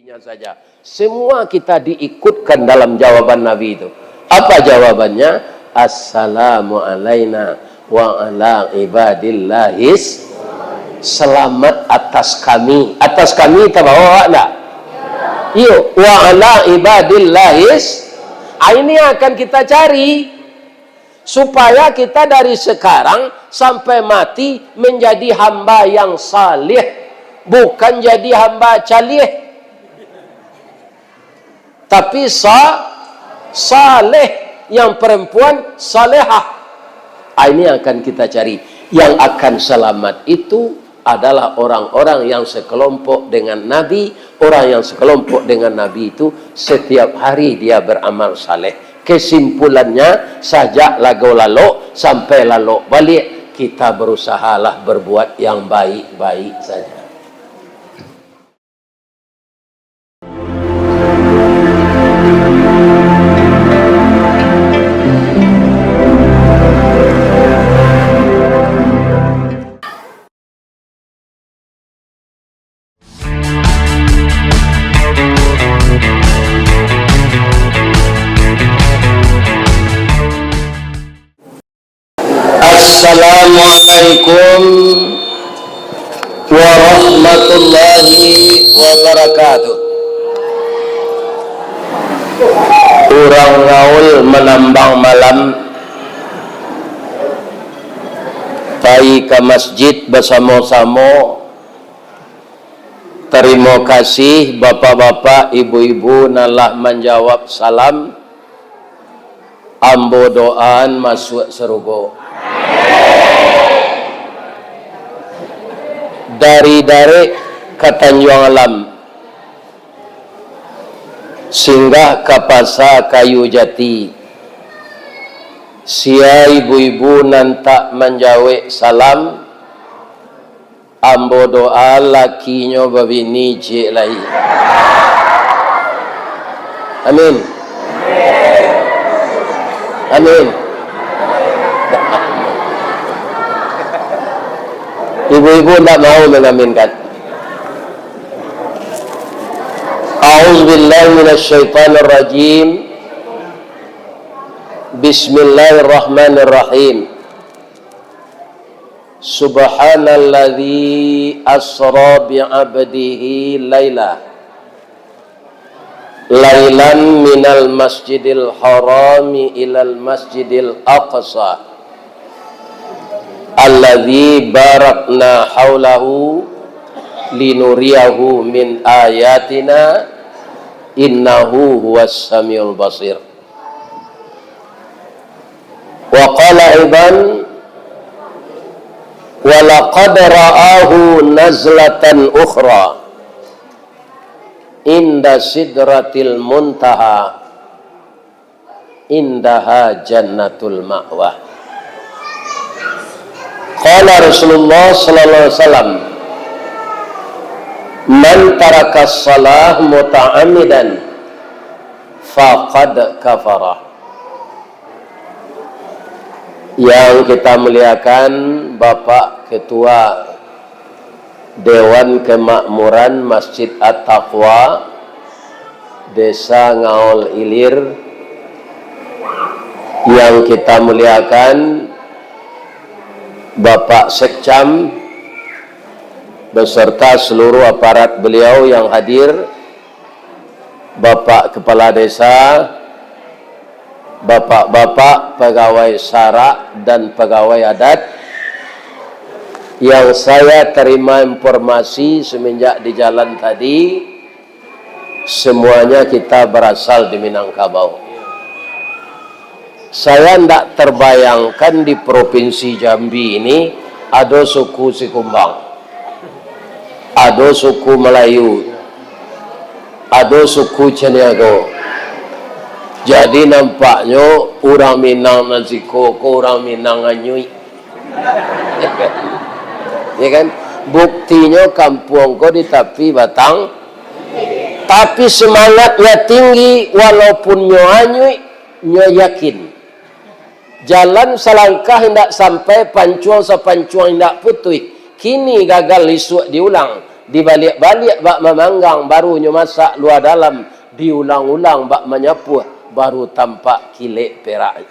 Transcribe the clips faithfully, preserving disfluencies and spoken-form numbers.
Nya saja. Semua kita diikutkan dalam jawaban Nabi itu. Apa jawabannya? "Assalamu alaina wa ala ibadillahis." Selamat atas kami. Atas kami tabawa awak ndak? Iyo, "wa ala ibadillahis." Ah, ini yang akan kita cari. Supaya kita dari sekarang sampai mati menjadi hamba yang saleh, bukan jadi hamba caleh. Tapi sa-, saleh, yang perempuan salehah. Ah, ini yang akan kita cari. Yang akan selamat itu adalah orang-orang yang sekelompok dengan Nabi. Orang yang sekelompok dengan Nabi itu setiap hari dia beramal saleh. Kesimpulannya, sajak lago lalok sampai lalok baliak, kita berusahalah berbuat yang baik-baik saja. Assalamualaikum warahmatullahi wabarakatuh. Urang ngaul manambang malam, pai ka masjid basamo-samo. Tarimo kasih bapak-bapak, ibu-ibu nan lah manjawab salam. Ambo doaan masuak sarugo. Dari Darek ka Tanjuang Alam, singgah ka Pasa Kayu Jati. Sia ibu-ibu nan tak manjawek salam, ambo doa lakinyo babini ciek lai. Amin. Amin. Ibu-ibu ndak mau mengaminkan. A'udzubillahi minasyaitonirrajim. Bismillahirrahmanirrahim. Subhanalladzi asra bi'abdihi laila. Lailan minal masjidil harami ilal masjidil aqsa. Alladzi barakna haulahu linuriyahu min ayatina innahu huwas samiul basir. Wa qala aidan, "Wa laqad ra'ahu nazlatan ukhra inda sidratil muntaha, indaha jannatul ma'wa." Qala Rasulullah sallallahu alaihi wasallam, "Man tarakas salah muta'ammidan faqad kafara." Yang kita muliakan Bapak Ketua Dewan Kemakmuran Masjid At-Taqwa, Desa Ngaul Ilir, yang kita muliakan Bapak Sekcam beserta seluruh aparat beliau yang hadir, Bapak Kepala Desa, bapak-bapak pegawai sarak dan pegawai adat yang saya terima informasi semenjak di jalan tadi, semuanya kita berasal di Minangkabau. Saya ndak terbayangkan di Provinsi Jambi ini ado suku Sikumbang, ado suku Melayu, ado suku Caniago. Jadi, nampaknyo urang Minang nan siko ko urang Minang anyuik. Ya kan? Buktinyo, kampuang ko di tapi batang, tapi semangatnya tinggi, walaupun nyo anyuik, nyo yakin. Jalan salangkah indak sampai, pancuang sapancuang indak putuih. Kini gagal, isuak diulang. Dibaliak-baliak bak mamanggang, baru nyo masak lua dalam, diulang-ulang bak manyapuah, baru tampak kilek perak.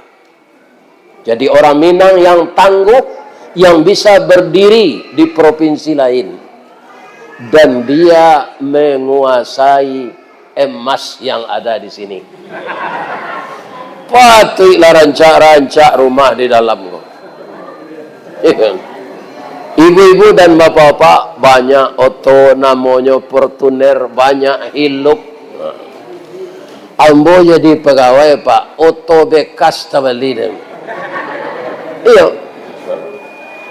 Jadi, orang Minang yang tangguh, yang bisa berdiri di provinsi lain, dan dia menguasai emas yang ada di sini. Patuiklah rancak-rancak rumah di dalam ko. Ibu-ibu dan bapak-bapak, banyak oto namonyo Fortuner, banyak Hilux. Ambo jadi pegawai, Pak, oto bekas tabali deh. Iyo.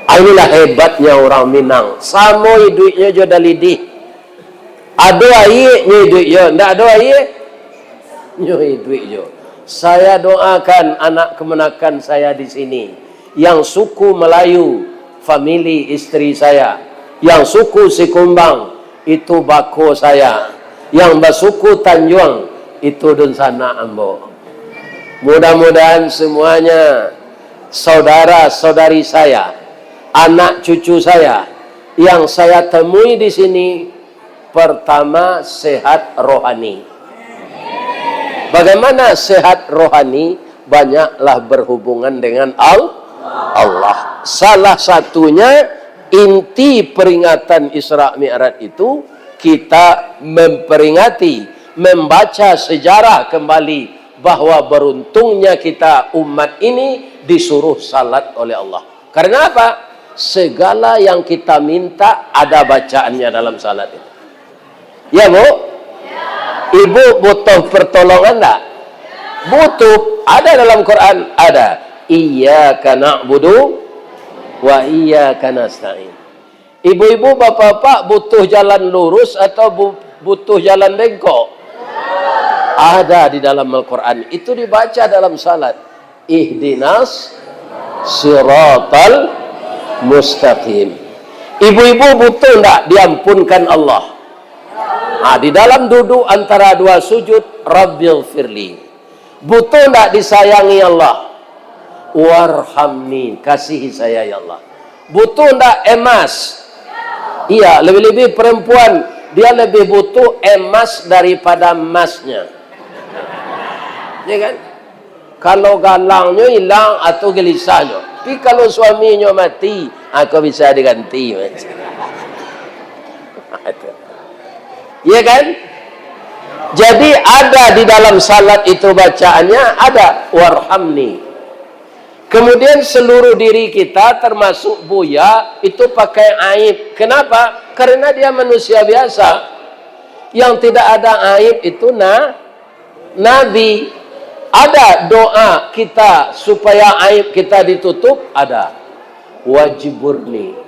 Ah, inilah hebatnya orang Minang. Samo iduiknyo jo dalidih. Ado aia, nyo iduik jo. Ndak ado aia, nyo iduik jo. Saya doakan anak kemenakan saya di sini, yang suku Melayu, famili isteri saya, yang suku Sikumbang, itu bako saya, yang basuku Tanjuang, itu dunsanak ambo. Mudah-mudahan semuanya saudara-saudari saya, anak cucu saya, yang saya temui di sini, pertama, sehat rohani. Bagaimana sehat rohani? Banyaklah berhubungan dengan Al-, Allah. Salah satunya, inti peringatan Isra Mi'raj itu, kita memperingati, membaca sejarah kembali bahwa beruntungnya kita, umat ini, disuruh salat oleh Allah. Karena apa? Segala yang kita minta ada bacaannya dalam salat itu. Ya, Bu? Ibu butuh pertolongan ndak? Butuh. Ada dalam Quran? Ada. "Iyyaka na'budu wa iyyaka nasta'in." Ibu-ibu, bapak-bapak butuh jalan lurus atau bu-, butuh jalan bengkok? Ada di dalam Al-Quran. Itu dibaca dalam salat. "Ihdinas siratal mustaqim." Ibu-ibu butuh ndak diampunkan Allah? Ah, di dalam duduk antara dua sujud, "Rabbighfirli." Butuh ndak disayangi Allah? "Warhamni," kasihi saya, ya Allah. Butuh ndak emas? Iya, lebih-lebih perempuan, dia lebih butuh emas daripada emasnya. Ya kan? Kalau galangnyo ilang atau gelisahnyo. Tapi kalau suaminyo mati, ah, kok bisa diganti. Ya kan? Jadi, ada di dalam salat itu bacaannya, ada, "Warhamni." Kemudian seluruh diri kita, termasuk buya, itu pakai aib. Kenapa? Karena dia manusia biasa. Yang tidak ada aib itu na-, Nabi. Ada doa kita supaya aib kita ditutup? Ada. "Wajburni."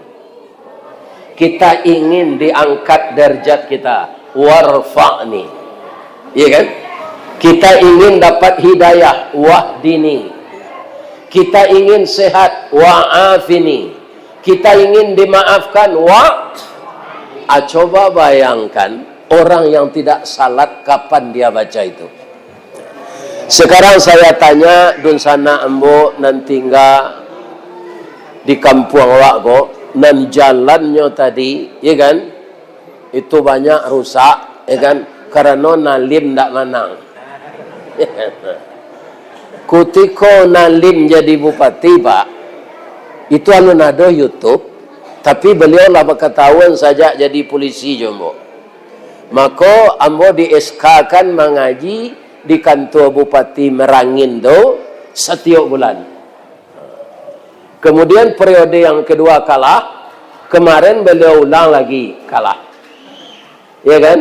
Kita ingin diangkat derajat kita. "Warfa'ni." Iya kan? Kita ingin dapat hidayah. "Wahdini." Kita ingin sehat. "Wa'afini." Kita ingin dimaafkan. Wa-, ah, coba bayangkan, orang yang tidak salat, kapan dia baca itu? Sekarang saya tanya dunsanak ambo nan tingga di kampuang awak ko, nan jalannyo tadi, ya kan, itu banyak rusak, ya kan, karano Nalim ndak manang. Kutiko Nalim jadi bupati, Pak, itu alun ado YouTube, tapi beliau lah bakatahuan sajak jadi polisi jo ambo. Mako, ambo di-S K-kan mangaji di kantua Bupati Merangin tu satiok bulan. Kemudian periode yang kedua kalah, kemarin beliau ulang lagi kalah. Ya kan?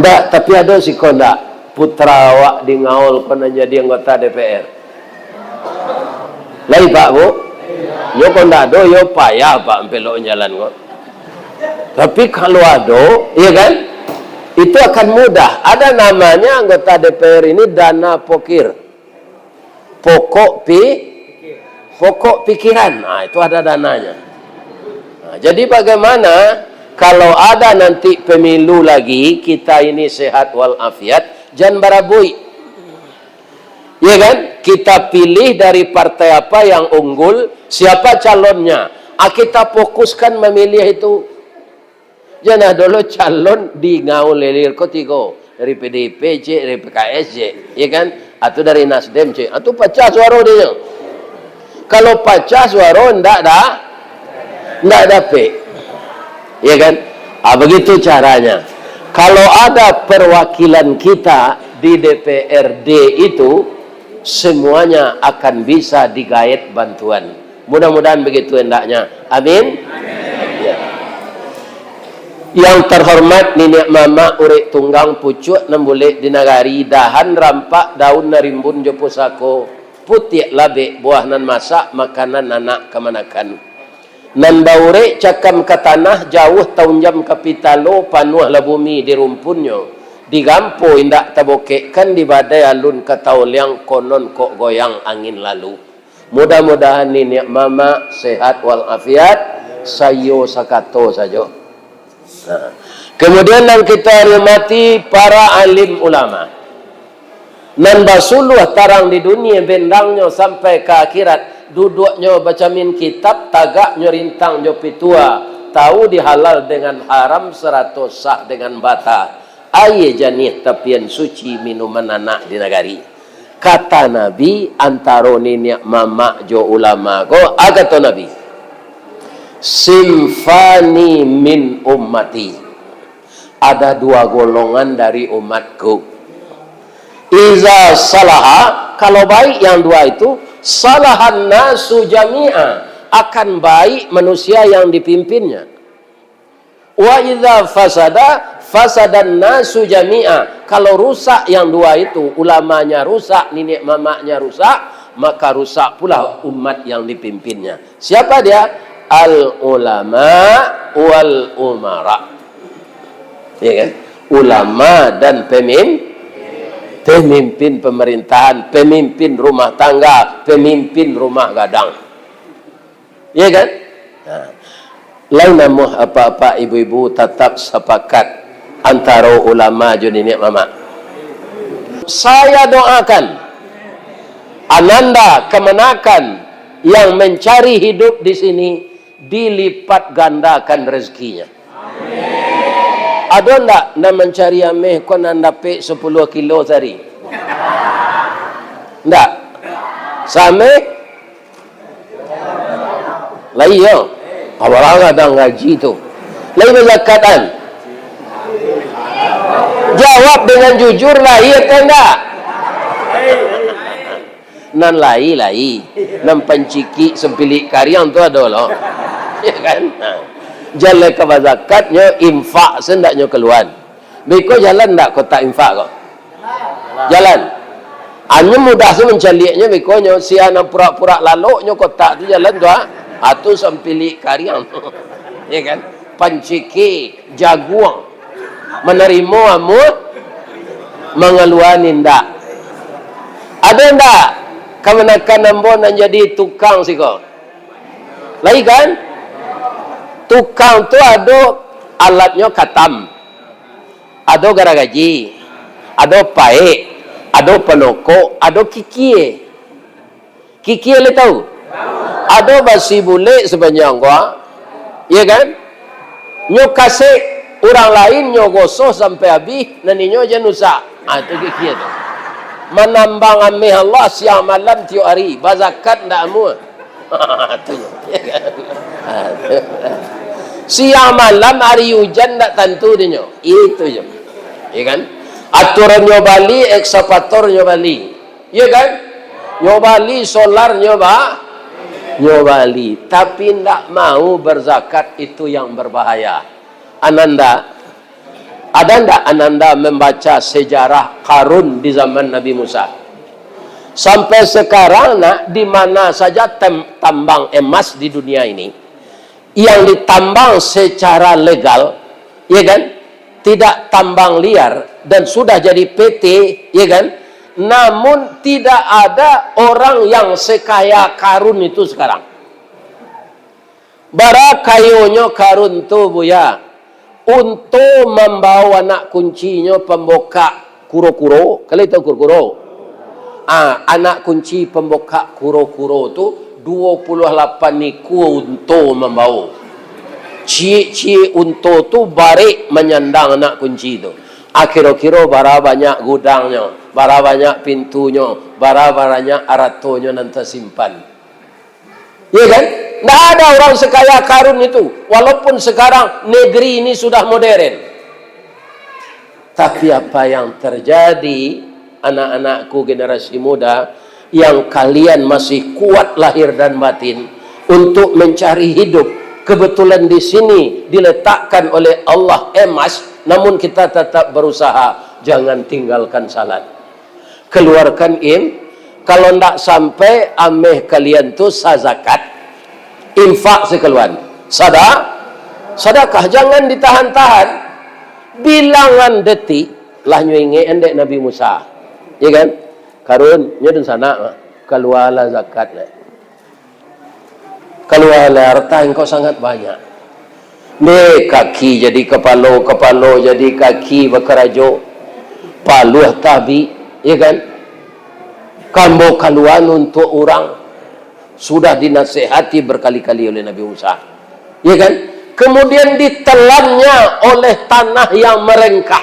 Ndak, tapi ado siko ndak? Putra awak di Ngaul ko nan jadi anggota D P R. Lai, Pak, Bu? Yo, kok ndak ado, yo payah, Pak, ampelok jalan ko. Tapi kalau ado, ya kan? Itu akan mudah. Ada namanya anggota D P R ini dana pokir. Pokok pi-, pokok pikiran. Nah, itu ada dananya. Nah, jadi bagaimana kalau ada nanti pemilu lagi, kita ini sehat walafiat, jan barabuik. Ya kan? Kita pilih dari partai apa yang unggul, siapa calonnya. Ah, kita fokuskan memilih itu. Jan ado lo calon di Ngau Lelir ko tigo, dari P D I P, cek, dari P K S, cek, ya kan? Atau dari Nasdem, cek. Atau pacah suaro dinyo. Kalau pacah suaro, ndak da-, ndak dapek. Ya kan? Ah, begitu caranya. Kalau ada perwakilan kita di D P R D itu, semuanya akan bisa digaet bantuan. Mudah-mudahan begitu hendaknya. Amin. Ya. Yang terhormat niniak mamak, urek tunggang, pucuak nan bulek di nagari, dahan rampak, daun nan rimbun jo pusako, putiak labek, buah nan masak, makanan anak kamanakan. Nan baurek cakam ka tanah, jauah taunjam ka pitalo, panuahlah bumi di rumpunnyo, digampo indak tabokekkan, di badai alun ka taoliang, konon kok goyang angin lalu. Mudah-mudahan niniak mamak sehat walafiat, saiyo sakato sajo. Nah, kemudian nan kita hormati para alim ulama. Nan basuluah tarang di dunia, bendangnyo sampai ka akhirat, duduknyo bacamin kitab, tagaknyo rintang jo pitua, tahu di halal dengan haram, sarato sah dengan bata. Aia janiah tapian suci, minuman anak di nagari. Kata Nabi, antaro niniak mamak jo ulama ko, a kato Nabi, "Sinfani min ummati." Ada dua golongan dari umatku. Iza salaha, kalau baik yang dua itu, salahan nasu jami'a, akan baik manusia yang dipimpinnya. Wa iza fasada, fasadan nasu jami'a. Kalau rusak yang dua itu, ulamanya rusak, niniak mamaknya rusak, maka rusak pula umat yang dipimpinnya. Siapa dia? Al ulama wal umara. Ya kan? Ulama dan pemim-, pemimpin pemerintahan, pemimpin rumah tangga, pemimpin rumah gadang. Ya kan? Nah, lain namuah apak-apak, ibu-ibu, tatap sapakat antaro ulama jo niniak mamak. Saya doakan ananda kamanakan yang mencari hidup di sini dilipat gandakan rezekinya. Ado ndak nan mancari ameh ko nan dapek sapuluah kilo sahari? Ndak. Sameh? Lai yo. Abarang gadang gaji tu. Lai bazakatan? Jawab dengan jujur, lai atau ndak? Nan lai, lai. Nan pancikik sampilik kariang tu ado lo. Ya kan? Ha. Jan lai ka bazakatnyo, infak sandaknyo kaluan. Beko jalan ndak kotak infak ko? Jalan. Anyo mudah tu mancaliaknyo, bekonyo, sia nan purak-purak laloknyo kotak tu jalan tu, ah. Atu sampilik kariang. Ya kan? Pancikik, jaguang. Manarimo amuah, mangalua indak. Ado ndak kamanakan ambo nan jadi tukang siko? Lai kan? Tukang tu ado alatnyo katam. Ado garagaji, ado paek, ado panokok, ado kikie. Kikie lai tahu? Ado basi bulek sapanjang ko, ah. Iya kan? Nyo kasek, urang lain nyo gosoh sampai abih, nan inyo jan usak. Ah, tu kikie tu. Manambang ameh Allah siang malam tiok ari, bazakat ndak amuah. Tu nyo. Iya kan? Ah, tu. Siang malam, ari ujan ndak tantu dinyo. Itu je. Iya kan? Aturan nyo bali, ekskavator nyo bali. Iya kan? Nyo bali, solar nyo ba-, nyo bali. Tapi ndak mau berzakat, itu yang berbahaya. Ananda, ada ndak ananda membaca sejarah Karun di zaman Nabi Musa? Sampai sekarang, nak, di mana saja tem-, tambang emas di dunia ini, yang ditambang secara legal, ya kan? Tidak tambang liar dan sudah jadi P T, ya kan? Namun tidak ada orang yang sekaya Karun itu sekarang. Bara kayonyo Karun tu, Buya, unto mambawa anak kuncinyo pambokak kuro-kuro, kalau itu kuro-kuro. Ah, anak kunci pambokak kuro-kuro tu, duo puluah lapan ikua unto mambawa. Ciek-ciek unto tu barek manyandang anak kunci tu. Akiro-kiro bara banyak gudangnyo, bara banyak pintunyo, bara banyak aratonyo nan tasimpan. Ya kan? Ndak ada orang sekaya Karun itu, walaupun sekarang negeri ini sudah modern. Tapi apa yang terjadi, anak-anakku, generasi muda, yang kalian masih kuat lahir dan batin untuk mencari hidup, kebetulan di sini diletakkan oleh Allah emas, namun kita tetap berusaha, jangan tinggalkan salat. Keluarkan im-, kalau ndak sampai ameh kalian tu sazakat, infak sakaluan. Sada-, sadakah, jangan ditahan-tahan. Bilangan detik, lah nyo ingek dek Nabi Musa. Ya kan? Karun, nyo dunsanak, kalualah zakat, nak. Kalualah harta engkau sangat banyak. Deh, kaki jadi kapalo, kapalo jadi kaki bakarajo. Paluah tabik, ya kan? Kambo kaluan untuak urang. Sudah dinasehati berkali-kali oleh Nabi Musa. Ya kan? Kemudian ditelannya oleh tanah yang merengkah.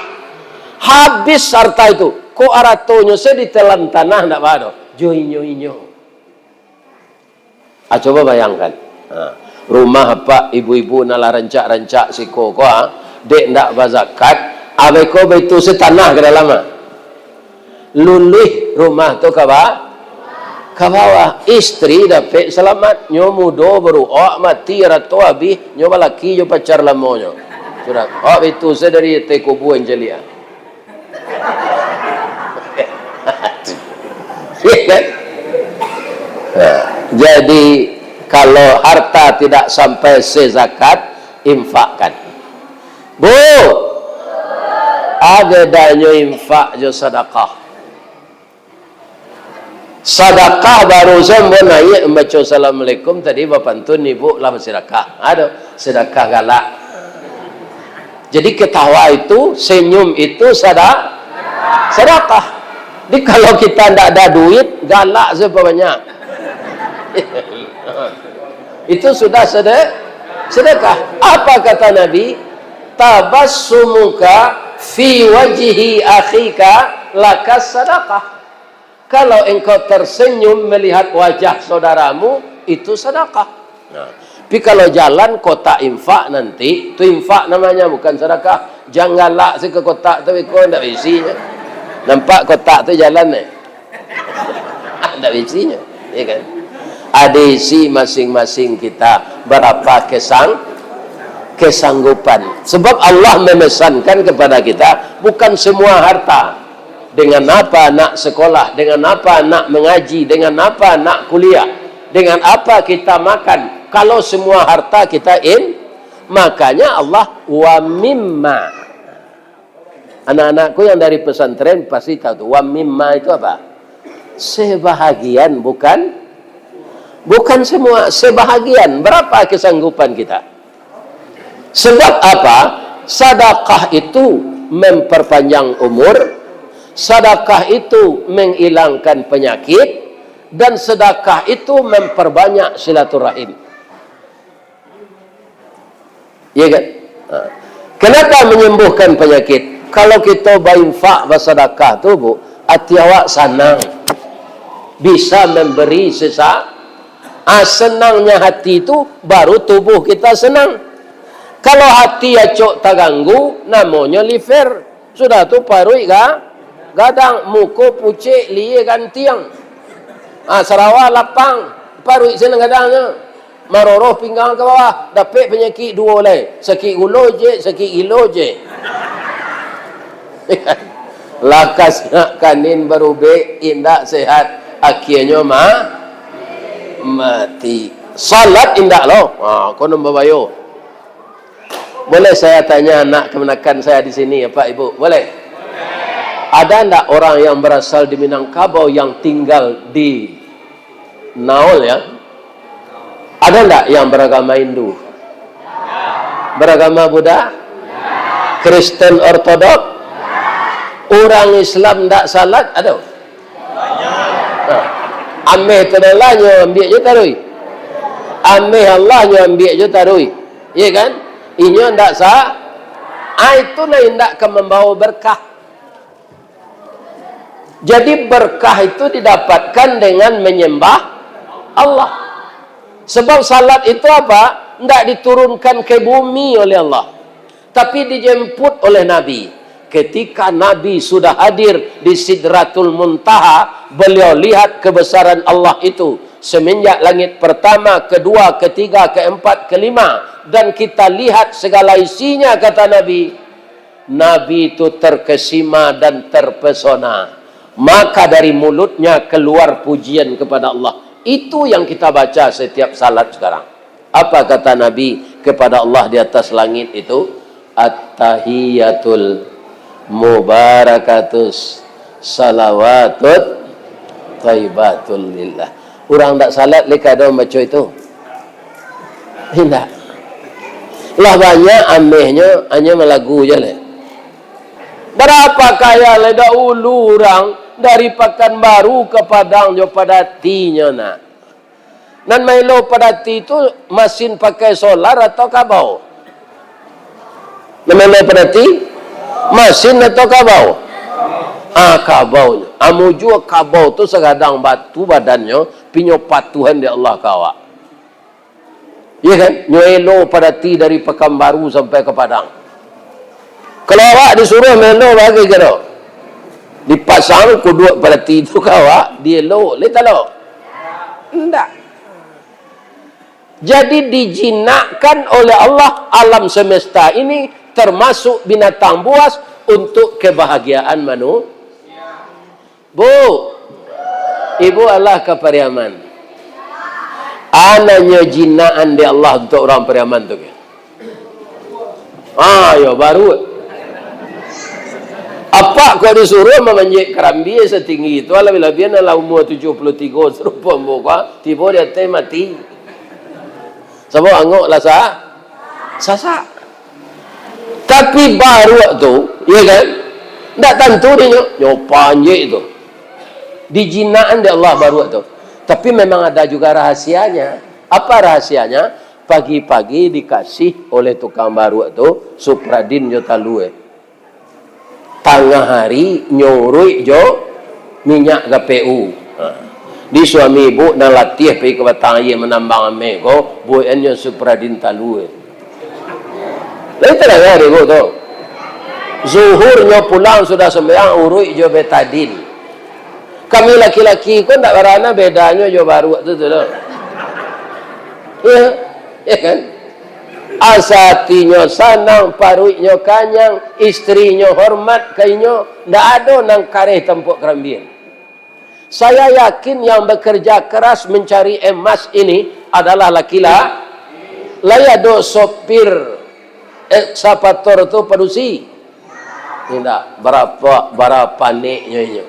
Habis harta itu. Kok aratonyo se ditelan tanah ndak bado? Jo inyo-inyo. Ah, coba bayangkan. Ha. Rumah apak ibu-ibu nan lah rancak-rancak siko ko, ha. Dek ndak bazakat, abih ko baitu se tanah ka dalam, ha. Luluih rumah tu ka ba-, ka bawah. Istri dapek salamat. Nyo mudo baru, awak mati, arato abih, nyo balaki jo pacar lamonyo. Sudah. Awak baitu se dari ateh kubua caliak, ha. Ya kan? Nah, jadi, kalau harta tidak sampai sezakat, infakkan. Bu, a bedanyo infak jo sadakah? Sadakah barusan ambo naiak mambaco Assalamualaikum tadi, bapantun ibu lah basadakah. Ado sadakah galak. Jadi ketawa itu, senyum itu sada-, sadakah. Jadi kalau kita ndak ada duit, galak se banyak. Itu sudah sede-, sedekah. Apa kata Nabi? "Tabassumuka fi wajhi akhika lakas sadakah." Kalau engkau tersenyum melihat wajah saudaramu, itu sedekah. Nah, tapi kalau jalan kotak infak nanti, tu infak namanya, bukan sedekah. Jan galak se ka kotak tu, iko ndak baisinyo. Nampak kotak tu jalan, eh? Ndak baisinyo, ya kan? Ada isi masing-masing kita, berapa kesang-, kesanggupan. Sebab Allah memesankan kepada kita, bukan semua harta. Dengan apa nak sekolah, dengan apa nak mengaji, dengan apa nak kuliah, dengan apa kita makan. Kalau semua harta kita in-, makanya Allah, "Wa mimma." Anak-anakku yang dari pesantren pasti tahu tu. "Wa mimma" itu apa? Sebahagian, bukan, bukan semua, sebahagian. Berapa kesanggupan kita? Sebab apa? Sadakah itu memperpanjang umur, sadakah itu menghilangkan penyakit, dan sadakah itu memperbanyak silaturahim. Ya kan? Ha. Kenapa menyembuhkan penyakit? Kalau kita bainfak, basadakah tu, Bu, hati awak sanang. Bisa memberi sesa-, ah, senangnya hati tu, baru tubuh kita senang. Kalau hati acok taganggu, namonyo liver. Sudah tu paruik ga-, gadang, muko pucek, lihia gantiang. Ah, sarawa lapang, paruik sinan gadangnyo. Maroroh pinggang ka bawah, dapek panyakik duo lai. Sakik gulo je, sakik gilo je. Lakas nak kanin barubek, indak sehat, akhianyo ma-, mati. Salat indak lo. Ha, konon babayo. Boleh saya tanya anak kamanakan saya di sini, Bapak Ibu? Boleh? Ada ndak orang yang berasal di Minangkabau yang tinggal di Naol, ya? Ada ndak yang beragama Hindu? Beragama Buddha? Kristen Ortodok? Urang Islam ndak salat? Ada? Nah, ameh tu lah nyo ambiak jo taruih. Ameh Allah nyo ambiak jo taruih. Iya kan? Inyo ndak sa-, ah, itu nah indak ka mambawa berkah. Jadi, berkah itu didapatkan dengan menyembah Allah. Sebab salat itu apa? Ndak diturunkan ke bumi oleh Allah, tapi dijemput oleh Nabi. Ketika Nabi sudah hadir di Sidratul Muntaha, beliau lihat kebesaran Allah itu. Semenjak langit pertama, kedua, ketiga, keempat, kelima, dan kita lihat segala isinya, kata Nabi, Nabi itu terkesima dan terpesona. Maka dari mulutnya keluar pujian kepada Allah. Itu yang kita baca setiap salat sekarang. Apa kata Nabi kepada Allah di atas langit itu? "At-tahiyatul mubarakatus salawatut thayyibatul lillah." Urang ndak salat lai ka ado mambaco itu? Indak. Lah banyak amehnyo, hanyo malagu je lai. Barapa kaya lai dahulu urang dari Pakanbaru ka Padang jo padatinyo nak. Nan maelo padati tu masin pakai solar atau kabau? Nan maelo padati, masin atau kabau? Ah, kabau. Amu juo kabau tu sagadang batu badannyo, pinyo patuhan dek Allah ka awak. Iya kan? Nyo elo padati dari Pakanbaru sampai ka Padang. Kalau awak disuruah maelo bagai kiro, dipasang kuduak padati tu ka awak, dielo, lai talok? Indak. Jadi, dijinakkan oleh Allah alam semesta ini, termasuk binatang buas, untuk kebahagiaan manu-, Bu, ibu alah ka Pariaman. Anaknyo jinaan dek Allah untuk urang Pariaman tu, kan? Ah, yo, baru. Apak kok disuruh mamanjek karambia satinggi tu, alabiah-labiah nan lah umua tujuah puluah tigo sarupo ambo ko, tibo di ateh mati. Sabab angok lah sa-, sasak. Tapi baruak tu, ya kan? Ndak tantu dinyo, nyo panjek tu. Dijinaan dek Allah baruak tu. Tapi memang ada juga rahasianya. Apa rahasianya? Pagi-pagi dikasih oleh tukang baruak tu, Supradin jo talua. Tangah hari, nyo uruik jo minyak K P U. Ha. Di suami ibu nan latiah pai ka batang aia manambang ameh ko, buekannyo Supradin talua. Lai tadanga dek ibu tu? Zuhur nyo pulang sudah sumbayang, uruik jo betadin. Kami laki-laki ko ndak barana bedanyo jo baruak tu, tu doh. Ya, ya kan? Asa atinyo sanang, paruiknyo kanyang, istrinyo hormat ka inyo, ndak ado nan kareh tampok karambia. Saya yakin yang bekerja keras mencari emas ini adalah laki-la-, lai ado sopir ekskavator tu padusi? Indak, barapa, bara paneknyo inyo.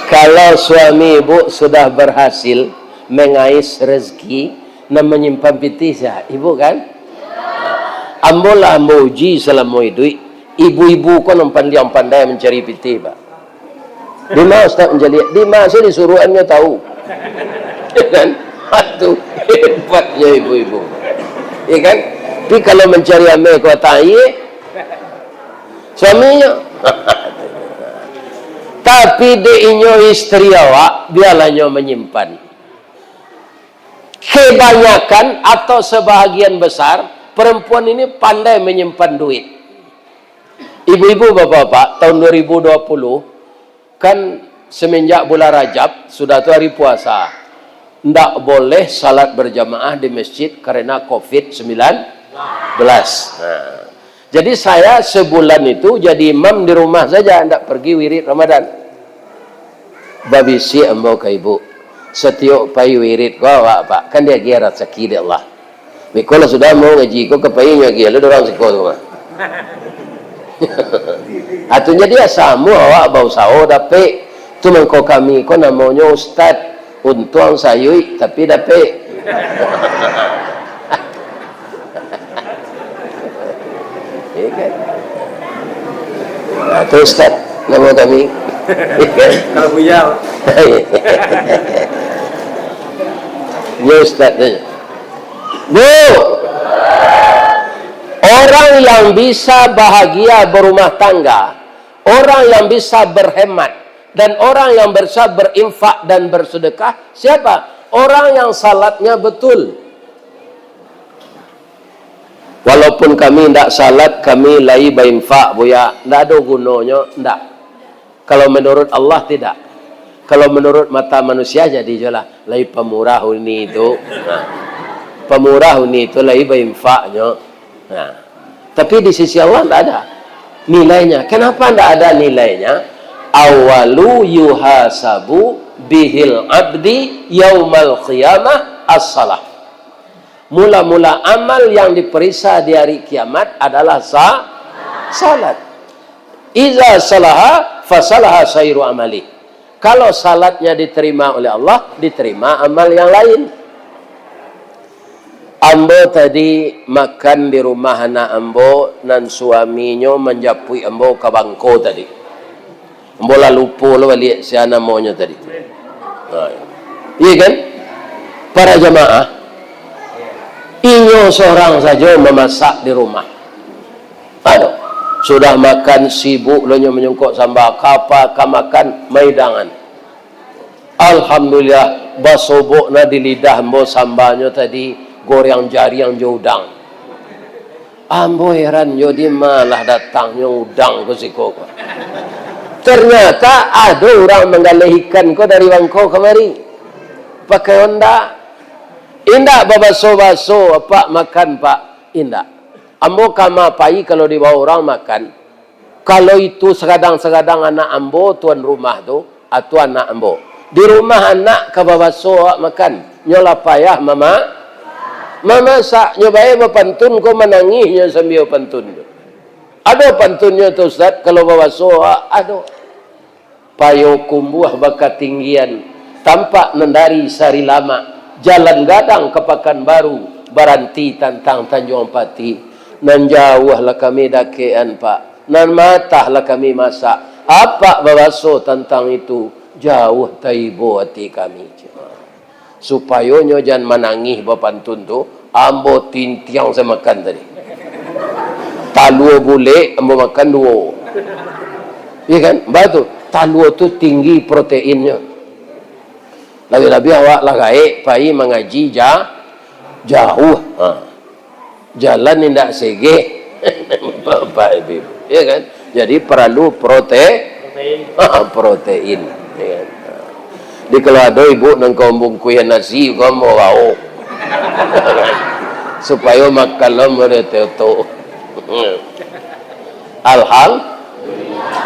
Kalau suami ibu sudah berhasil mengais rezeki, nan manyimpan pitih sia? Ibu kan? Ambo lah ambo uji salamo iduik, ibu-ibu ko nan pandiang pandai mancari pitih, Pak. Dima Ustaz mancaliak? Dima sajo disuruahannyo tahu. Kan? Itu hebatnyo ibu-ibu. Ya kan? Tapi kalau mancari ameh ko batang aia, suaminyo. Tapi dek inyo istri awak, bialah inyo manyimpan. Kebanyakan atau sebahagian besar, perempuan ini pandai manyimpan duit. Ibu-ibu, bapak-bapak, tahun dua ribu dua puluh, kan semenjak bulan Rajab, sudah tu hari puasa, ndak boleh salat berjamaah di masjid karena covid sembilan belas. Nah, jadi saya sebulan itu jadi imam di rumah saja, ndak pergi wirid Ramadan. Babisiak ambo ka ibu, satiok pai wirid ko awak, Pak, kan diagiah rasaki dek Allah. Beko lah sudah ambo ngaji ko, ka pai nyo agiah lo urang siko tu mah. Atu jadi asa ambo awak bausaho dapek. Tu mangko kami ko namonyo ustad, untuang sayuik tapi dapek. Ya kan? Nah, tu ustad namo kami. Ya kan? Kalau Buya. Ya ustad tu. Bu! Orang yang bisa bahagia berumah tangga, orang yang bisa berhemat, dan orang yang bisa berinfak dan bersedekah, siapa? Orang yang salatnya betul. Walaupun kami ndak salat, kami lai bainfak, Buya. Ndak ado gunonyo, ndak. Kalau menurut Allah, tidak. Kalau menurut mata manusia, jadi jolah. Lai pamurah uni tu. Nah. Pamurah uni tu lai bainfaknyo. Nah. Tapi di sisi Allah ndak ada nilainya. Kenapa ndak ada nilainya? Awalu yuhasabu bihil abdi yaumal qiyamah as-salah. Mula-mula amal yang diperiksa di hari kiamat adalah sa-, salat. Iza salaha, fasalaha sairu amali. Kalau salatnya diterima oleh Allah, diterima amal yang lain. Ambo tadi makan di rumah anak ambo, nan suaminyo manjapuik ambo ka bangko tadi. Ambo lah lupo lo baliak sia namonyo tadi. Ha. Iya kan? Para jamaah, inyo sorang sajo mamasak di rumah. Aduh, sudah makan sibuk lo nyo manyongkok samba, kapa ka makan, maidangan. Alhamdulillah, basobok na di lidah ambo sambanyo tadi, goreng jariang jo udang. Ambo heran jo, di ma lah datangnyo udang ko siko ko. Ternyata ado urang manggaleh ikan ko dari Bangko kamari. Pakai onda. Indak babaso-baso, "Pak, makan, Pak." Indak. Ambo kama pai kalau dibawa urang makan. Kalau itu sagadang-sagadang anak ambo, tuan rumah tu, atau anak ambo. Di rumah anak ka babaso awak makan. Nyo lah payah mama-, mamasak. Nyo bae bapantun ko manangih nyo sambia pantun tu. Ado pantunnyo tu, Ustaz, kalau babaso awak? Ado. Payo Kumbuah bakatinggian, tampak nan dari Sari Lamak, jalan gadang ka Pakanbaru, baranti tantang Tanjuang Pati. Nan jauah lah kami dakekan, Pak. Nan matah lah kami masak. Apak babaso tantang itu, jauah taibo ati kami. Supayo nyo jan manangih bapantun tu, ambo tintiang samakan tadi. Talua bulek ambo makan duo. Iya kan? Batu. Talua tu tinggi proteinnyo. Labiah-labiah awak lah gaek pai mangaji ja-, jauah. Ha. Jalan indak segeh. Bapak Ibu. Ya kan? Jadi, paralu prote-, protein. Ya kan? Jadi, kalau ado ibu nan ka mambungkuih nasi, ko mau bawo. Supayo makan lo model tu. Alham-,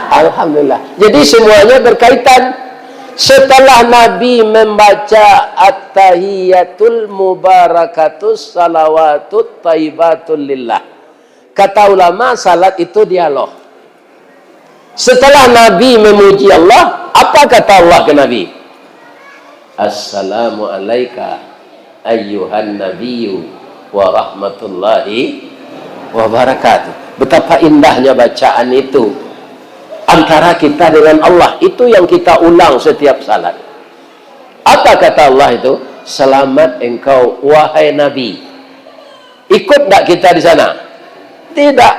Alhamdulillah. Jadi, semuanya berkaitan. Setelah Nabi membaca At-tahiyatul mubarakatus salawatut taibatul lillah, kata ulama, salat itu dialog. Setelah Nabi memuji Allah, apa kata Allah ke Nabi? "Assalamu alaika ayyuhan nabiyyu wa rahmatullahi wa barakatuh." Betapa indahnya bacaan itu antara kita dengan Allah. Itu yang kita ulang setiap salat. Apa kata Allah itu? "Selamat engkau, wahai Nabi." Ikut ndak kita di sana? Tidak.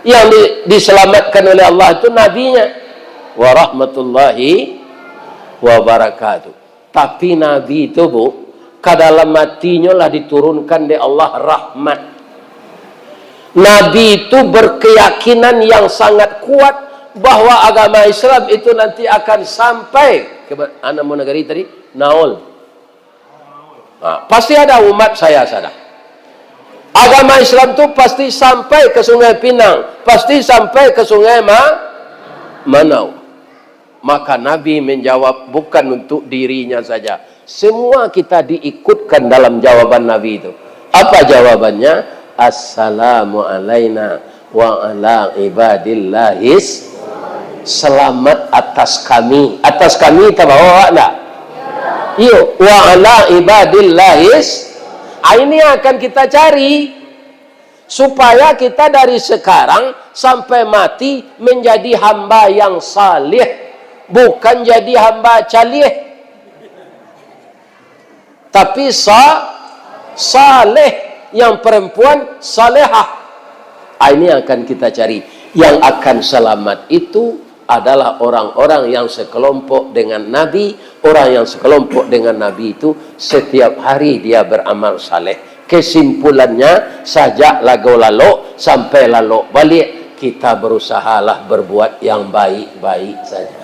Yang di-, diselamatkan oleh Allah itu nabinya. "Warahmatullahi wabarakatuh." Tapi Nabi itu, Bu, ka dalam atinyo lah diturunkan dek Allah rahmat. Nabi itu berkeyakinan yang sangat kuat bahwa agama Islam itu nanti akan sampai ke ba-, anak mau negeri tadi, Naul. Ha, pasti ada umat saya sana. Agama Islam tu pasti sampai ke Sungai Pinang, pasti sampai ke Sungai Ma-, Manau. Maka Nabi menjawab bukan untuk dirinya saja. Semua kita diikutkan dalam jawaban Nabi itu. Apa jawabannya? "Assalamu alaina wa ala ibadillahis." Selamat atas kami. Atas kami tabawa awak ndak? Iyo, "wa ala ibadillahis." Ah, ini akan kita cari. Supaya kita dari sekarang sampai mati menjadi hamba yang saleh, bukan jadi hamba calieh. Tapi sa-, saleh, yang perempuan salehah. Ah, ini yang akan kita cari. Yang akan selamat itu adalah orang-orang yang sekelompok dengan Nabi. Orang yang sekelompok dengan Nabi itu setiap hari dia beramal saleh. Kesimpulannya, sajak lago lalok sampai lalok baliak, kita berusahalah berbuat yang baik-baik saja.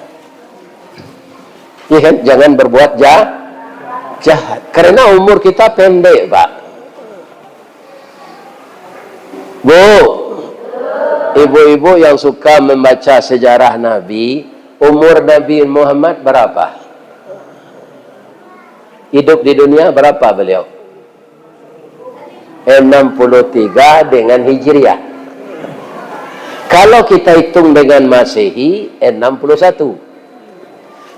Iya kan? Jangan berbuat ja-, jahat. Karena umur kita pendek, Pak. Bu, ibu-ibu yang suka membaca sejarah Nabi, umur Nabi Muhammad berapa? Hidup di dunia berapa beliau? Enam puluh tiga dengan Hijriah. Kalau kita hitung dengan Masehi, enam puluh satu.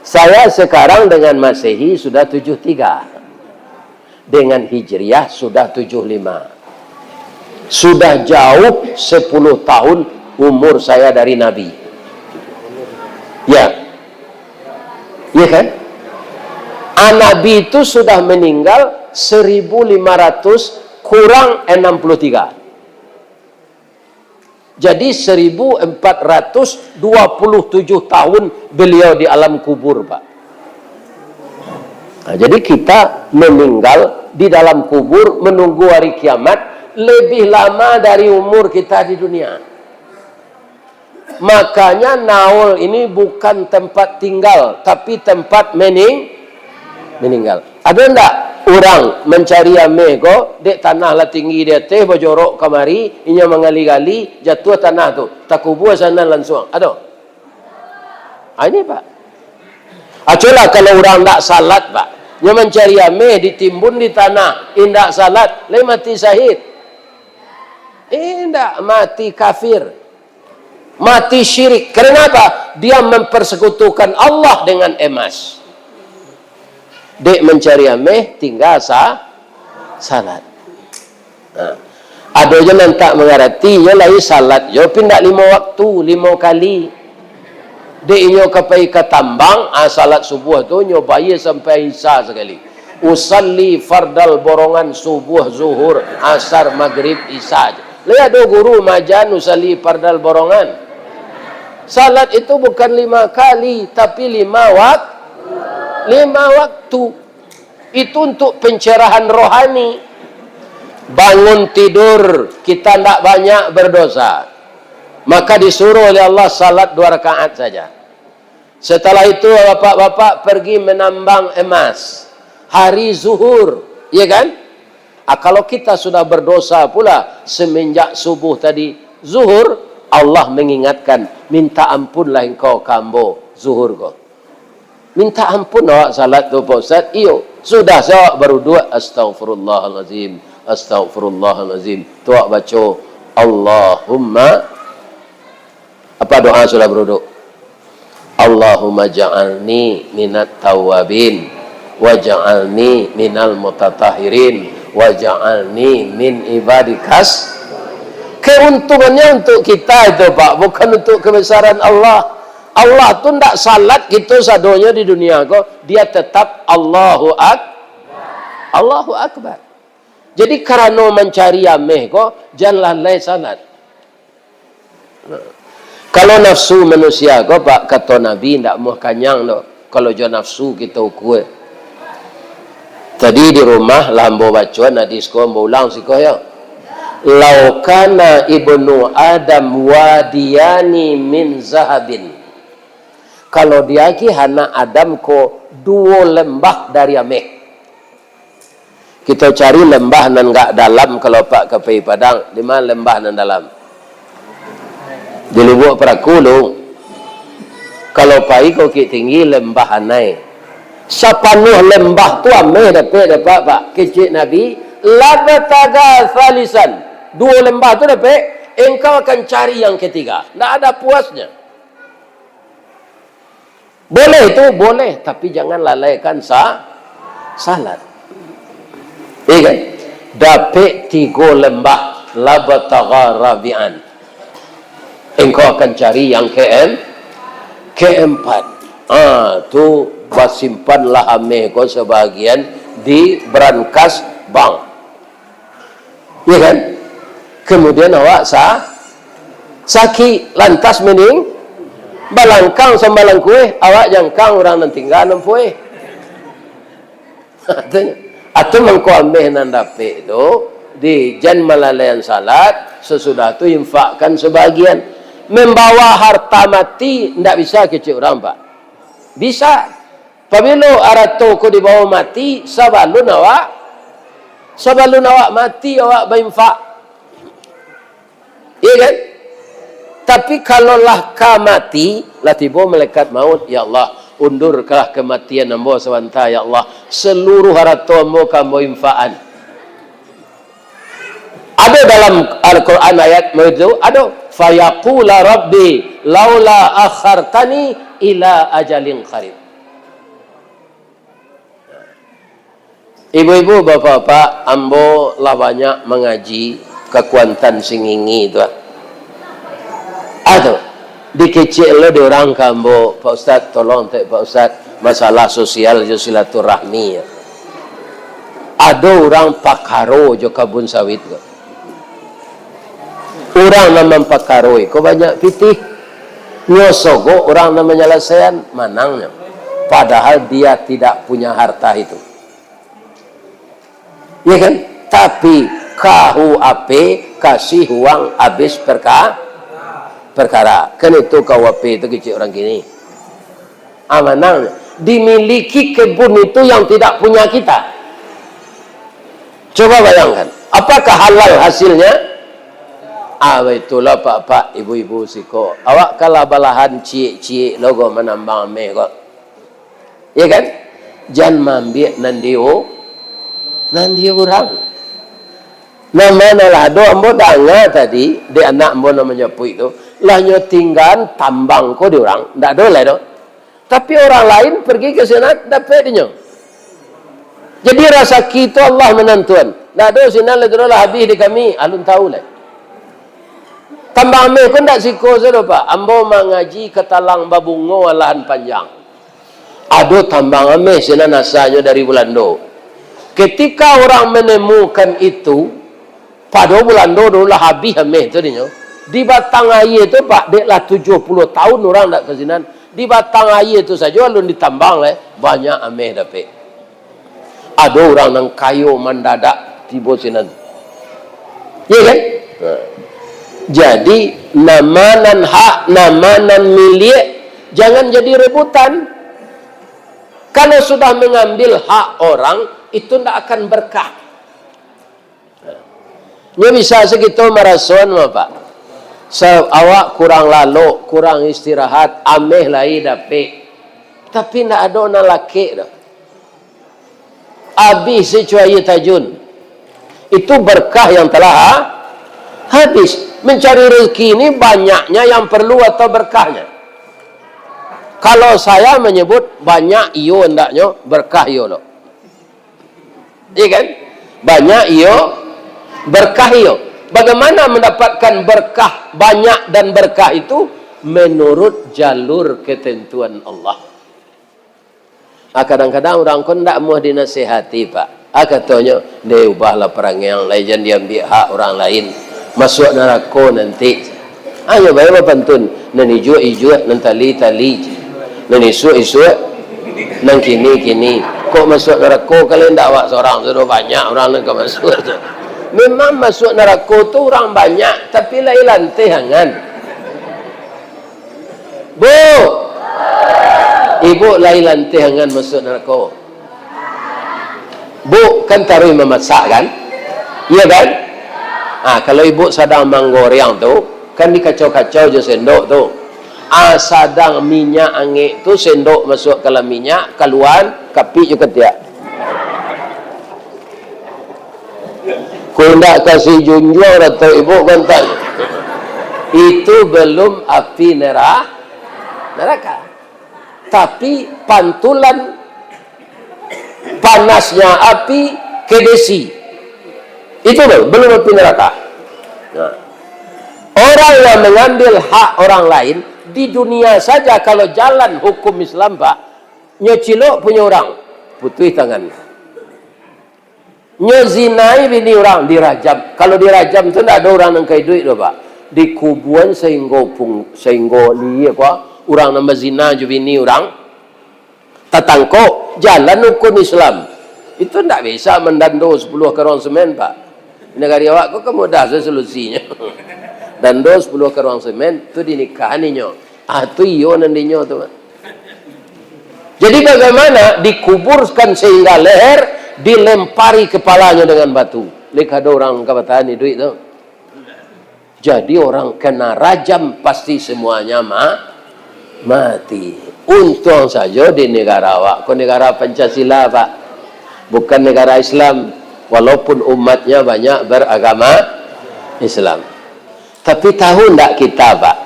Saya sekarang dengan Masehi sudah tujuh tiga. Dengan Hijriah sudah tujuh lima. Sudah jauh sepuluh tahun umur saya dari Nabi. Ya. Iya kan? Ah, Nabi itu sudah meninggal seribu lima ratus kurang enam puluh tiga. Jadi, seribu empat ratus dua puluh tujuh tahun beliau di alam kubur, Pak. Nah, jadi kita meninggal di dalam kubur, menunggu hari kiamat, lebih lama dari umur kita di dunia. Makanya, naol ini bukan tempat tinggal, tapi tempat mening-, meninggal. Ado ndak urang mancari ameh ko, dek tanah lah tinggi di ateh, bajorok kamari, inyo mangali-gali, jatuah tanah tu, takubua sanan lansuang? Ado? Ah, ini, Pak. Acolah kalau urang ndak salat, Pak. Nyo mancari ameh, ditimbun di tanah, indak salat, lai mati syahid? Indak, mati kafir. Mati syirik. Karena apa? Dia mempersekutukan Allah dengan emas. Dek mancari ameh, tinggal sa-, salat. Nah, ado jo nan tak mangarati, inyo lai salat jo, pindah limo waktu, limo kali. Dek inyo ka pai ka tambang, ah, salat subuah tu, inyo bayia sampai Isya sakali. Usalli fardal borongan, subuah, zuhur, asar, magrib, isya. Lai ado guru maaja usalli fardal borongan. Salat itu bukan lima kali, tapi lima wak-, lima waktu. Itu untuk pencerahan rohani. Bangun tidur, kita ndak banyak berdosa. Maka disuruh oleh Allah salat dua rakaat saja. Setelah itu, bapak-bapak pergi menambang emas. Hari zuhur, ya kan? Ah, kalau kita sudah berdosa pula semenjak subuh tadi, zuhur, Allah mengingatkan, "Minta ampunlah engkau ka ambo, zuhur ko." Minta ampun awak salat tu, Pak Ustaz? Iyo. Sudah se awak baruduak, "Astaghfirullahalazim, astaghfirullahalazim." Tu awak baco, "Allahumma," apa doa sudah baruduak? "Allahumma ja'alni minat tawabin, wa ja'alni minal mutatahhirin, wa ja'alni min ibadikas." Keuntungannya untuk kita itu, Pak, bukan untuk kebesaran Allah. Allah tu ndak salat kito sadonyo di dunia ko, dia tetap Allahu Ak-, Allahu Akbar. Jadi, karano mancari ameh ko, jan lalai salat. Nah, kalau nafsu manusia ko, Pak, kato Nabi, ndak muah kanyang doh, kalau jo nafsu kito ukua. Tadi di rumah lah ambo bacoan hadis ko, ambo ulang siko yo. "Lau kana ibnu Adam wadiyani min zahabin." Kalau diagiah anak Adam ko duo lembah dari ameh. Kito cari lembah nan agak dalam, kalau Pak ka pai Padang, di ma lembah nan dalam? Di Lubuak Paraku lu. Kalau pai ka Bukittinggi, Lembah Anai. Sapanuah lembah tu ameh dapek, dapek, Pak. Kecek Nabi, "Labtaga salisan." Duo lembah tu dapek, engkau akan cari yang ketiga. Ndak ada puasnya. Boleh tu, boleh, tapi jangan lalaikan sa-, salat. Iya kan? Dapek tigo lembah, labtaga rabi'an. Engkau akan cari yang keem-, keempat. Ah, tu basimpanlah ameh ko sebahagian di brankas bank. Iya kan? Kemudian awak sa-, Sakik, lantas maning-, balangkang sambalang kueh, awak jangkang urang nan tingga nan pueh. Atau mangko ameh nan dapek tu, di jan malalaian salat, sasudah tu infakkan sabagian. Mambawa harta mati, ndak bisa kecek urang, Pak. Bisa. Pabilo arato ko dibawa mati, sabalun awak, sabalun awak mati, awak bainfak. Iya kan? Tapi kalau lah ka mati, lah tibo malaikat maut, "Ya Allah, undurkanlah kematian ambo sabanta, ya Allah. Saluruh harato ambo ka ambo infakan." Ado dalam Al-Quran ayat itu, ado, "Fayaqula Rabbi laula akhartani ila ajalin qarib." Ibu-ibu, bapak-bapak, ambo lah banyak mangaji ka Kuantan Singingi tu, ah. Ado, dikecek lo di urang ka ambo, "Pak Ustaz, tolong tek Pak Ustaz, masalah sosial jo silaturahmi, ya." Ado urang pakaro jo kabun sawit ko. Urang nan mampakaro iko banyak pitih. Nyo sogok urang nan manyalasaian, manangnyo. Padahal dia tidak punya harta itu. Ya kan? Tapi, kahu ape, kasih uang habis perka-, perkara. Kan itu kahu ape itu kecek urang kini. Amanang, dimiliki kebun itu yang tidak punya kita. Coba bayangkan, apakah halal hasilnya? Ah, baitulah, pak-pak, ibu-ibu siko. Awak kalah balahan ciek-ciek lo ko manambang ameh ko. Ya kan? Jan maambiak nan di u-, nan di urang. Nah, manalah ado ambo danga tadi, dek anak ambo nan manyapuik tu, lah nyo tinggaan tambang ko di urang, ndak ado lai do. Tapi orang lain pergi ka sinan, dapek dinyo. Jadi, rasaki tu Allah manantuan. Ndak ado sinan lai tu lah habih di kami, alun tahu lai. Tambang ameh ko ndak siko sajo, Pak. Ambo mangaji ka Talang Babungo, Alahan Panjang. Ado tambang ameh sinan asanyo dari Bulando. Ketika orang menemukan itu, pado Bulando dulu lah habih ameh tu dinyo. Di batang aia tu, Pak, dek lah tujuah puluah tahun urang ndak ka sinan. Di batang aia tu sajo alun ditambang lai, banyak ameh dapek. Ado urang nan kayo mandadak tibo sinan. Iya kan? Nah. Jadi, nama nan hak, nama nan milik, jangan jadi rebutan. Kalau sudah mengambil hak orang, itu ndak akan berkah. Nyo bisa sakito marasoan mah, Pak. Sa-, awak kurang lalok, kurang istirahat, ameh lai dapek. Tapi ndak ado nan lakek doh. Abih sicuai aia tajun. Itu berkah yang telah ha-, habis. Mencari rezeki ini banyaknya yang perlu atau berkahnya. Kalau saya menyebut banyak iyo hendaknyo, berkah iyo lo. Iya kan? Banyak iyo, berkah iyo. Bagaimana mendapatkan berkah banyak dan berkah itu? Menurut jalur ketentuan Allah. Ah, kadang-kadang urang ko ndak muah dinasihati, Pak. Ah, katonyo, "Deh, ubahlah parangai ang lai, jan diambiak hak urang lain. Masuak narako nanti." Hanyo bae bapantun, nan ijuak-ijuak, nan tali-tali, nan isuak-isuak, nan kini-kini. Kok masuak narako kalian ndak awak sorang, sudah banyak urang nan ka masuak tu. Memang masuak narako tu urang banyak, tapi lai lanteh angan. Bu, ibu lai lanteh angan masuak narako. Bu, kan taruih mamasak, kan? Iya, kan? Ah, kalau ibu sadang manggoreng tu, kan dikacau-kacau jo sendok tu. Ah, sadang minyak angek tu, sendok masuak ka dalam minyak, kaluan, kapik jo katiak. Kok indak kasih junjuang atau ibu, kan tak? Itu belum api nerah-, neraka. Tapi pantulan panasnya api ke besi. Itu baru, belum api neraka. Nah. Orang yang mengambil hak orang lain, di dunia saja kalau jalan hukum Islam, Pak, nyo cilok punyo orang, putuih tangan. Nyo zinai bini urang, dirajam. Kalau dirajam tu ndak ado urang nan ka iduik doh, Pak. Dikubuan sahinggo pung-, sahinggo liek ko, urang nan bazina jo bini urang, tatangkok, jalan ukun Islam. Itu ndak bisa mandando sapuluah karuang semen, Pak. Di nagari awak ko kan mudah sajo solusinyo. Dando sapuluah karuang semen, tu dinikahan inyo. Ah, tu iyo nan dinyo tu, Pak. Jadi bagaimana dikuburkan sehingga leher, dilempari kepalanya dengan batu. Lek ado urang ka batahan iduik tu. Jadi orang kena rajam pasti semuanya ma-, mati. Untuang sajo di negara awak ko negara Pancasila, Pak. Bukan negara Islam. Walaupun umatnya banyak beragama Islam. Tapi tahu ndak kita, Pak?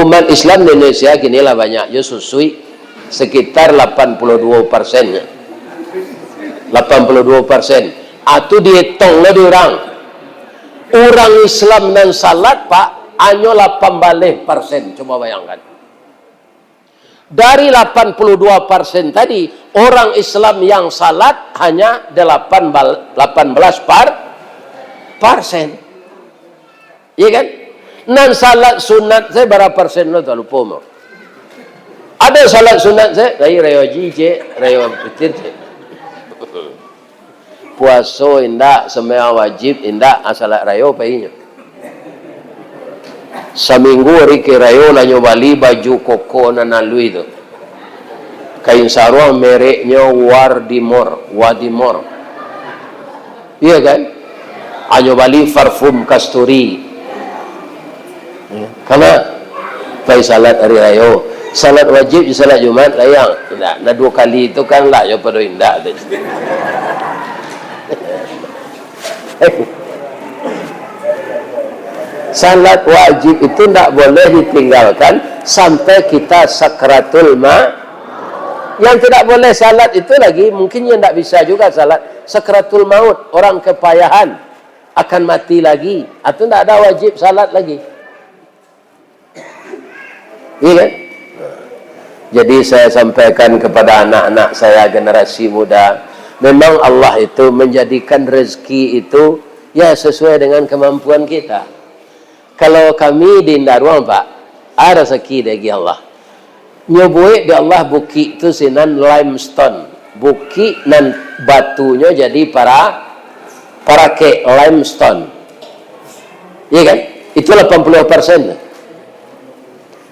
Umat Islam di Indonesia kini lah banyak jo susuik. Sekitar lapan puluh dua persen. Lapan puluh dua persen. Atu dietong lah di urang. Urang Islam nan salat, Pak, hanyo lapan baleh persen. Coba bayangkan. Dari lapan puluh dua persen tadi, orang Islam yang salat hanya delapan bal-, lapan belas par-, persen. Iya kan? Nan salat sunat sajo bara persen lo, tak lupa mau. Ada salat sunat sajo, dari rayo haji je, rayo fitir je. Puaso indak, sembahyang wajib indak, ah, salat rayo painyo. Saminggu ari ke rayo lah nyo bali baju koko nan alui tu. Kain saruang mereknyo Wardimor, Wadimor. Iya kan? Hanyo bali parfum kasturi. Ya, karena pai salat ari rayo. Salat wajib di salat Jumat, layang. Indak, nah duo kali tu kan lah, yo pado indak tu. Salat wajib itu ndak boleh ditinggalkan sampai kita sakratul ma-, yang tidak boleh salat itu lagi, mungkin yang ndak bisa juga salat, sakratul maut, orang kepayahan, akan mati lagi, atau ndak ada wajib salat lagi. Iya kan? Jadi saya sampaikan kepada anak-anak saya, generasi muda, memang Allah itu menjadikan rezeki itu, ya, sesuai dengan kemampuan kita. Kalau kami di Indaruang, Pak, ada rezeki dari Allah. Nyo buek di Allah bukik tu sinan limestone. Bukik nan batunyo jadi para-, parakek limestone. Iya kan? Itu lapan puluh persen.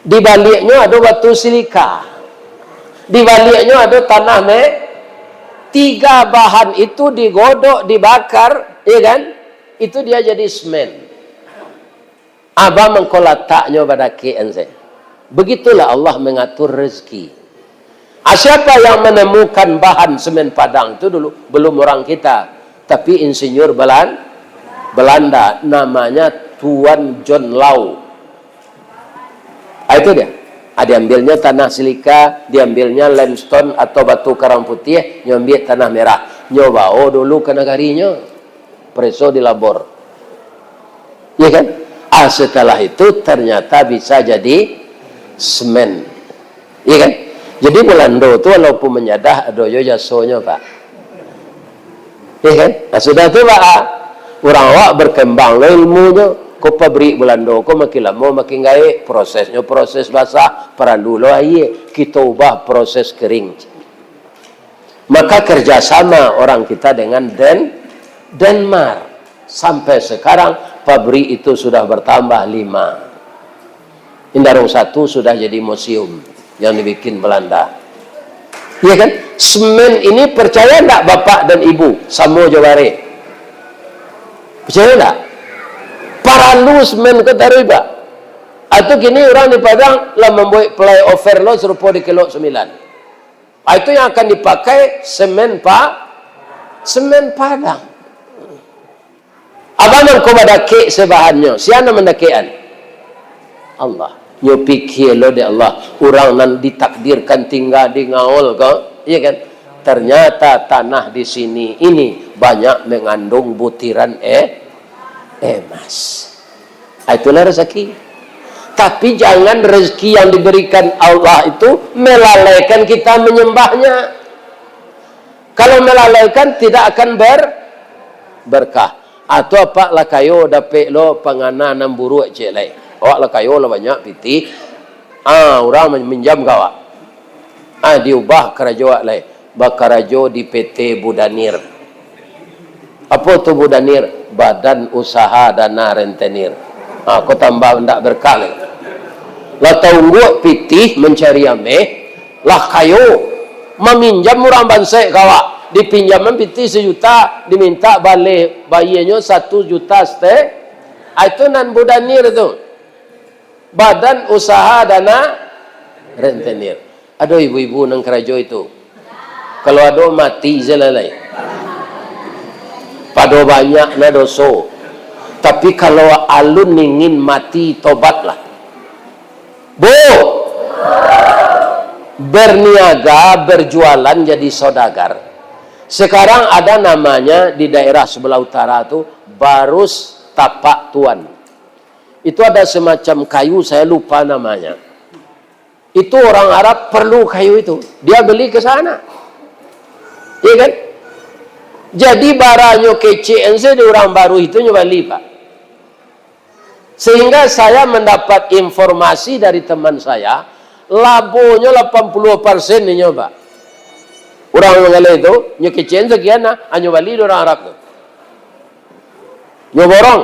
Di baliaknyo ado batu silika. Di baliaknyo ado tanah me-, tiga bahan itu digodok, dibakar, iya kan? Itu dia jadi semen. Abah mangko lataknyo badakek-an se. Begitulah Allah mengatur rezeki. Ah, siapa yang menemukan bahan semen Padang itu dulu? Belum orang kita, tapi insinyur Belan-, Belanda, namanya Tuan John Law. Ah, itu dia. Ah, diambilnya tanah silika, diambilnya limestone atau batu karang putih, nyo ambiak tanah merah. Nyo bao dulu ka nagarinyo. Pareso di labor. Iya kan? Ah, setelah itu ternyata bisa jadi semen. Iya kan? Jadi Belando tu walaupun manyadah, ado jo jasonyo, Pak. Iya kan? Ah, sudah tu, Pak, ah, urang awak berkembang lo ilmunyo. Ko pabrik Belando ko makin lamo makin gaek, prosesnyo proses basah, paralu lo aia. Kito ubah proses kering. Maka kerjasama orang kita dengan Den-, Denmark. Sampai sekarang, pabrik itu sudah bertambah lima. Indaruang satu sudah jadi museum yang dibikin Belanda. Iya kan? Semen ini, percaya ndak bapak dan ibu, samo jo bareh. Percaya ndak? Paralu semen ko taruih, Pak. Atau kini urang di Padang lah mambuek flyover lo sarupo di Kelok Sembilan. Ah, itu yang akan dipakai semen pa-, semen Padang. Abah mangko badakek se bahannyo. Sia nan mandakekan? Allah. Nyo pikia lo dek Allah. Urang nan ditakdirkan tingga di Ngaol ko, iya kan? Ternyata tanah di sini ini banyak mengandung butiran, eh, emas. Ah, itulah rezeki. Tapi jangan rezeki yang diberikan Allah itu melalaikan kita menyembahnya. Kalau melalaikan, tidak akan ber-, berkah. Atau apak lah kayo, dapek lo pangana nan buruak ciek lai. Awak lah kayo, lah banyak pitih. Ah, urang minjam ka awak. Ah, diubah karajo awak lai. Bakarajo di P T Budanir. Apo tu Budanir? Badan Usaha Dana Rentenir. Ah, ko tambah ndak berkah lai. Lah taungguak pitih mancari ameh, lah kayo, maminjam urang bansaik ka awak. Dipinjaman pitih sajuta, diminta baleh bayianyo satu juta sate-, ah, itu nan Budanir tu. Badan Usaha Dana Rentenir. Ado ibu-ibu nan karajo itu? Kalau ado, mati se lah lai. Pado banyak na doso. Tapi kalau alun ingin mati, tobatlah. Bu! Berniaga, berjualan, jadi saudagar. Sekarang ada namanya di daerah sebelah utara tu, Barus Tapak Tuan. Itu ada semacam kayu, saya lupa namanya. Itu orang Arab perlu kayu itu. Dia beli ke sana. Iya kan? Jadi, baranyo kecek se di urang Barus itu nyo bali, Pak. Sehingga saya mendapat informasi dari teman saya, labonyo lapan puluh persen inyo, Pak. Urang manggaleh tu, nyo kecek sekian nah, hanyo bali di urang Arab tu. Nyo borong.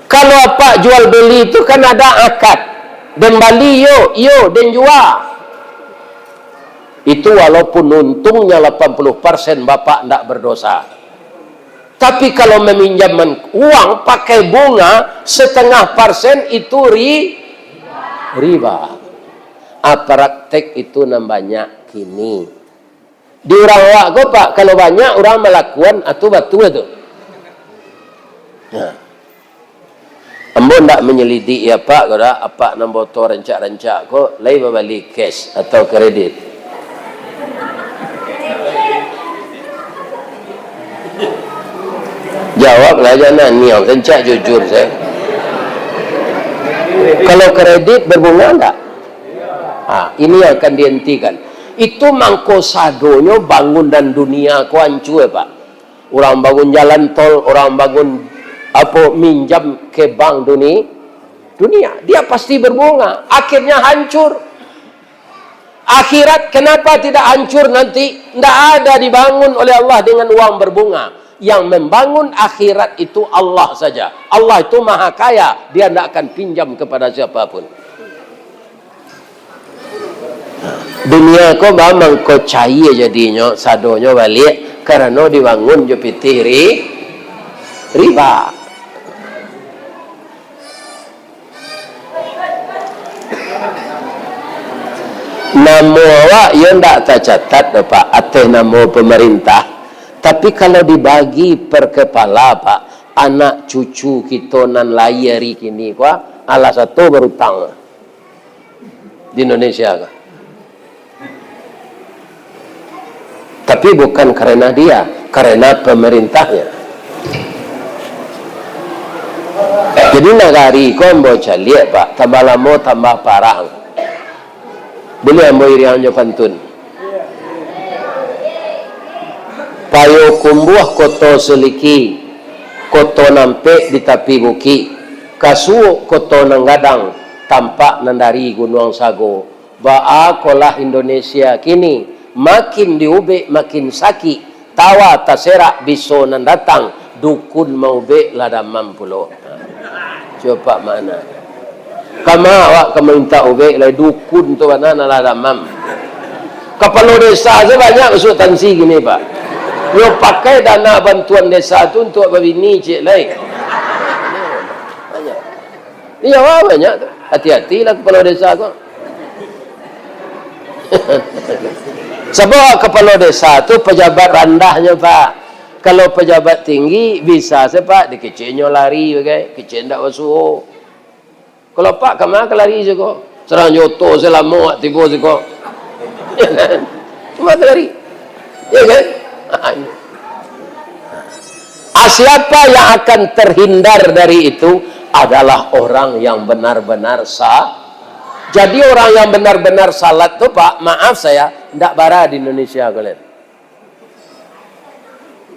Kalau apak jual beli tu kan ada akad. Den bali iyo, iyo, den jua. Itu walaupun untungnyo lapan puluh persen, bapak ndak berdosa. Tapi kalau meminjamkan uang pakai bunga setengah persen, itu ri-, riba. Ah, praktek itu nan banyak kini. Di urang awak ko, Pak, kalau banyak urang malakuan, ah, tu batua tu. Nah. Ambo ndak manyalidik ya, Pak, ko dak, apak nan baoto rancak-rancak ko, lai babali cash atau kredit? Jawablah, jangan niang, rancak jujur sajo. Kalau kredit berbunga ndak? Ha, ini yang akan dihentikan. Itu mangko sadonyo bangunan dunia ko hancua, Pak. Urang bangun jalan tol, urang bangun apo, minjam ke bank duni-, dunia. Dia pasti berbunga. Akhirnya hancur. Akhirat kenapa tidak hancur nanti? Ndak ada dibangun oleh Allah dengan uang berbunga. Yang membangun akhirat itu Allah saja. Allah itu maha kaya, Dia ndak akan pinjam kepada siapa pun. Dunia ko ba mangko caia jadinyo, sadonyo baliak, karano dibangun jo pitih ri-, riba. Namo awak iyo ndak tacatat doh, Pak, ateh namo pemerintah. Tapi kalau dibagi per kepala, Pak, anak cucu kito nan lahia ari kini ko, alah sato barutang di Indonesia ko. Tapi bukan karena dia, karena pemerintahnya. Jadi nagari ko ambo caliak, Pak, tambah lamo tambah parah. Buliah ambo iriang jo pantun. Payokumbuah Koto Siliki, koto nan ampek di tapi bukik, kasuok koto nan gadang, tampak nan dari Gunuang Sago. Baa kolah Indonesia kini, makin diubek makin sakik, tawa taserak biso nan datang, dukun maubek lah damam pulo. Cubo apak makana. Kama awak ka mintak ubek lai, dukun tu bana nan lah damam. Kapalo desa sajo banyak masuak tansi kini, Pak. Nyo pakai dana bantuan desa tu untuak babini ciek lai. Banyak. Iyo, banyak tu. Hati-hatilah kapalo desa ko. Sabab kapalo desa tu pejabat randahnyo, Pak. Kalau pejabat tinggi, bisa se, Pak, dikeceknyo lari bagai, kecek ndak basuo. Kalau Pak, kama ka lari siko? Sarang jo oto se lamo tibo siko. Iyo kan? Cuma ka lari. Iyo kan? Ah, siapa yang akan terhindar dari itu adalah orang yang benar-benar sa-, jadi orang yang benar-benar salat tu, Pak, maaf saya, ndak bara di Indonesia ko lai.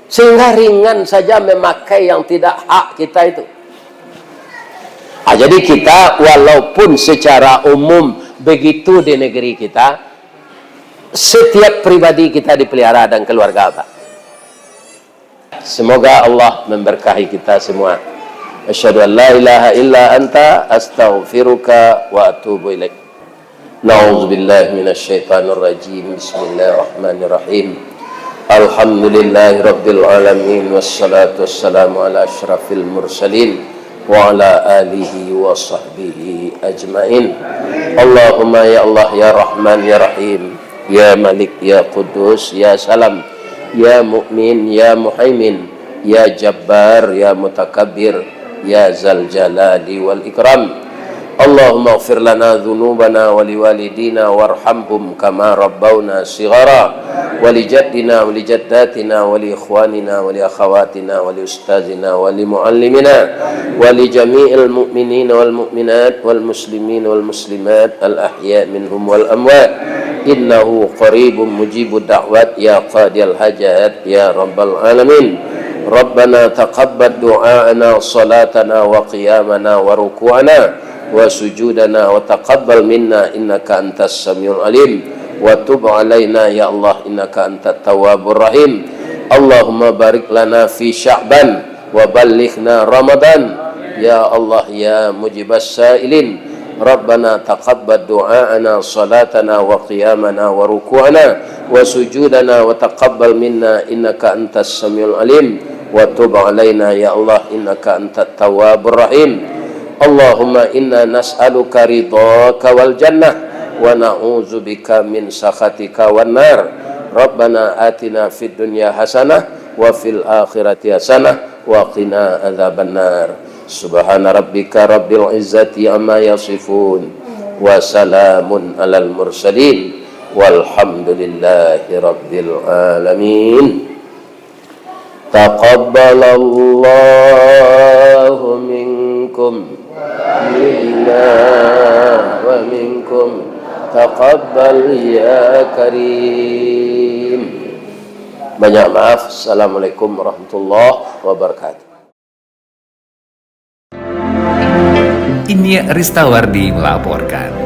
Sehingga ringan saja memakai yang tidak hak kita itu. Ah, jadi kita, walaupun secara umum begitu di negeri kita, setiap pribadi kita dipelihara dan keluarga, Pak. Semoga Allah memberkahi kita semua. Asyhadu an la ilaha illa anta, astaghfiruka wa atubu ilaik. Na'udzubillahi minasyaitonirrajim. Bismillahirrahmanirrahim. Alhamdulillahirabbil alamin, wassalatu wassalamu ala asyrafil mursalin wa ala alihi wa sahbihi ajmain. Allahumma ya Allah, ya Rahman, ya Rahim, ya Malik, ya Quddus, ya Salam, ya Mukmin, ya Muhaimin, ya Jabbar, ya Mutakabbir, ya Zal Jalali wal Ikram. Allahumma ighfir lana dzunubana wa liwalidina warhamhum kama rabbauna shighara, wa li jaddina wa li jaddatina wa li ikhwanina wa li akhawatina wa li ustazina wa li muallimina wa li jami'il mu'minina wal mu'minat wal muslimin wal muslimat al ahya minhum wal amwat. Innahu qaribun mujibud da'wat ya qadiyal hajat ya rabbal alamin. Rabbana taqabbal du'aana salatana wa qiyamana wa ruku'ana wa sujudana wa taqabbal minna innaka antas samiul alim wa tub alaina ya Allah innaka antat tawwabur rahim. Allahumma barik lana fi Sya'ban wa ballighna Ramadan. Ya Allah, ya mujibas sailin, Rabbana taqabbal du'aana salatana wa qiyamana wa ruku'ana wa sujudana wa taqabbal minna innaka antas samiul alim wa tub alaina ya Allah innaka antat tawwabur rahim. Allahumma inna nas'aluka ridhaka wal jannah wa na'udzubika min sakhatika wan nar. Rabbana atina fid dunya hasanah wa fil akhirati hasanah wa qina adzabannar. Subhana rabbika rabbil izzati amma yasifun. Wa salamun alal mursalin. Walhamdulillahi rabbil alamin. Taqabbalallahu minkum, minna wa minkum. Taqabbal ya karim. Banyak maaf. Assalamualaikum warahmatullahi wabarakatuh. Inyiak Ristawardi melaporkan.